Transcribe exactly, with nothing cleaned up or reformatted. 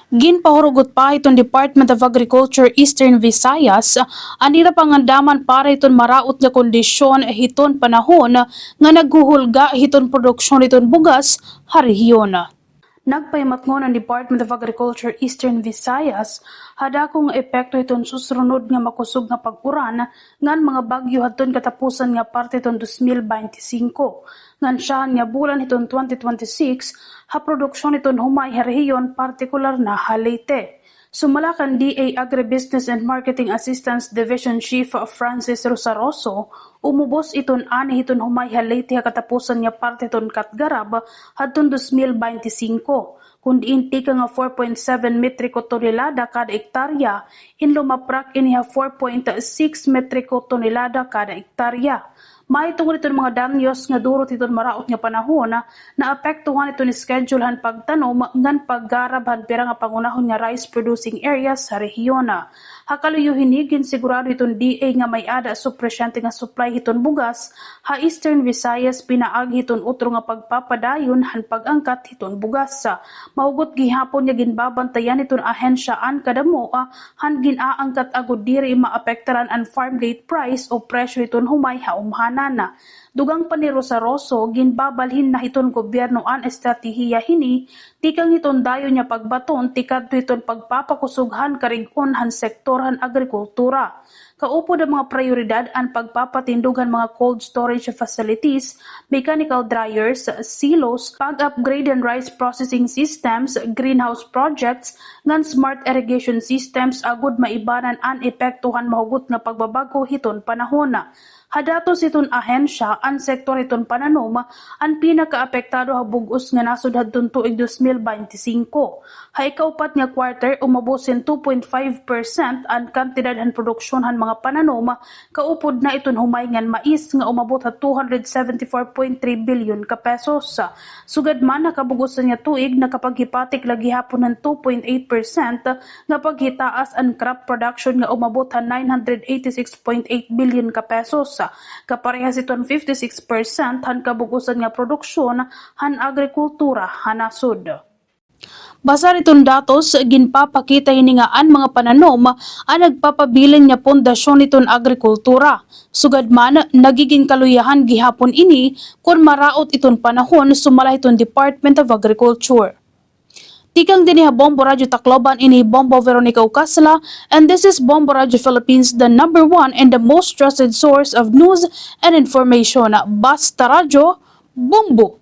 Ginpahurugot pa hiton Department of Agriculture Eastern Visayas an ira pangandaman para hiton maraot nga kondisyon hiton panahon nga naghuhulga hiton produksyon hiton bugas ha rehiyon. Nagpahimatngon an Department of Agriculture Eastern Visayas ha dako nga epekto hiton susunod nga makusog nga pag-uran ngan mga bagyo hadton katapusan nga parte hiton dos mil baynte singko, ngan syahan nga bulan hiton twenty twenty-six, ha produksyon hiton humay ha rehiyon, partikular na ha Leyte. Sumala kan D A Agribusiness and Marketing Assistance Division Chief Francis Rosaroso, umubos iton ani hiton humay ha Leyte ha katapusan nga parte hiton katgarab hadton dos mil baynte singko, kun diin tikang ha four point seven metriko tonelada kada ektarya, in lumaprak ini ha four point six metriko tonelada kada ektarya. Mahitungod hiton mga danyos nga duro hiton maraot nga panahon, naapektuhan hiton schedule han pagtanom ngan paggarab han pira nga pangunahon nga rice producing areas ha rehiyon. Ha kaluyo hini, ginsigurado hiton D A nga may-ada supisyente nga supply hiton bugas ha Eastern Visayas pinaagi hiton utro nga pagpapadayon han pag-angkat hiton bugas. Mahugot gihapon nga ginbabantayan hiton ahensya an kadamo, ah, han gin-aangkat agod diri maapektaran an farm gate price o presyo hiton humay ha umhanan. Dugang pa ni Rosaroso, ginbabalhin na hiton gobyerno an estratehiya hini tikang hiton dayon nga pagbaton tikadto hiton pagpapakusog han karig-on han sektor han agrikultura. Kaupod han mga prayoridad an pagpapatindog han mga cold storage facilities, mechanical dryers, silos, pag-upgrade han rice processing systems, greenhouse projects, ngan smart irrigation systems agod maibanan an epekto han mahugot nga pagbabag-o hiton panahon. Ha datos hiton ahensya, an sektor hiton pananom an pinakaapektado ha bug-os nga nasod hadton tuig dos mil baynte singko. Ha ikaupat nga quarter, umabot hin two point five percent an kantidad han produksyon han mga pananom, kaupod na iton humay ngan mais nga umabot ha two hundred seventy-four point three billion ka pesos. Sugad man, ha kabug-osan nga tuig, nakapaghipatik la gihapon hin two point eight percent nga paghitaas an crop production nga umabot ha nine hundred eighty-six point eight billion ka pesos, kaparehas iton fifty-six percent han kabug-osan nga produksyon han agrikultura ha nasod. Basar hiton datos, ginpapakita hini nga an mga pananom an nagpapabilin nga pundasyon hiton agrikultura. Sugad man, nagigin kaluyahan gihapon ini kon maraot iton panahon, sumala hiton Department of Agriculture. Tikang dinhi ha Bombo Radyo Tacloban, ini Bombo Veronica Ucasla, and this is Bombo Radyo Philippines, the number one and the most trusted source of news and information. Basta Radyo, Bombo!